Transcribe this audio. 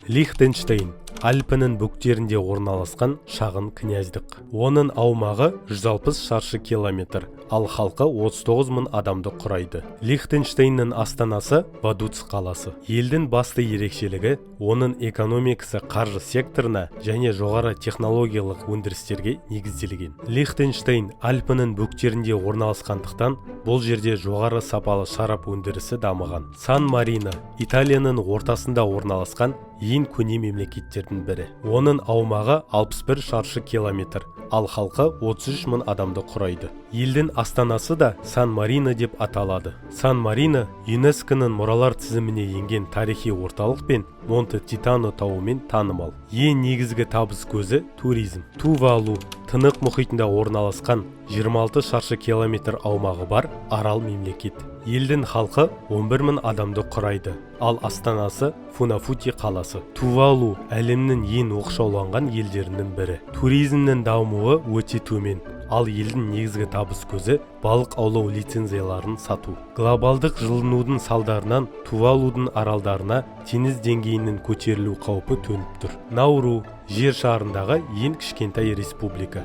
Лихтенштейн – Альпінің бөктерінде орналасқан шағын князьдық. Оның аумағы 160 шаршы километр, ал халқы 39 мың адамды құрайды. Лихтенштейннің астанасы – Вадуц қаласы. Елдің басты ерекшелігі – оның экономикасы қаржы секторына және жоғары технологиялық өндірістерге негізделген. Лихтенштейн Альпінің бөктерінде орналасқандықтан, бұл жерде жоғары сапалы шарап өндірісі дамыған. Сан Марино – Италияның ортасында орналасқан ең көне мемлекеттердің бірі. Оның аумағы 61 шаршы километр, ал халқы 33 мың адамды құрайды. Елдің астанасы да Сан Марино деп аталады. Сан Марино ЮНЕСКО-ның мұралар тізіміне енген тарихи орталық пен Монте Титано тауымен танымал. Ең негізгі табыс көзі – туризм. Тувалу – Тынық мұхитында орналасқан 26 шаршы километр аумағы бар арал мемлекет. Елдің халқы 11 мың адамды құрайды, ал астанасы – Фунафути қаласы. Тувалу әлемнің ең оқшауланған елдерінің бірі. Туризмнің дамуы өте төмен, ал елдің негізгі табыс көзі – балық аулау лицензияларын сату. Глобалдық жылынудың салдарынан Тувалудың аралдарына теңіз деңгейінің көтерілу қаупі төніп тұр. Науру – жер шарындағы ең кішкентай республика.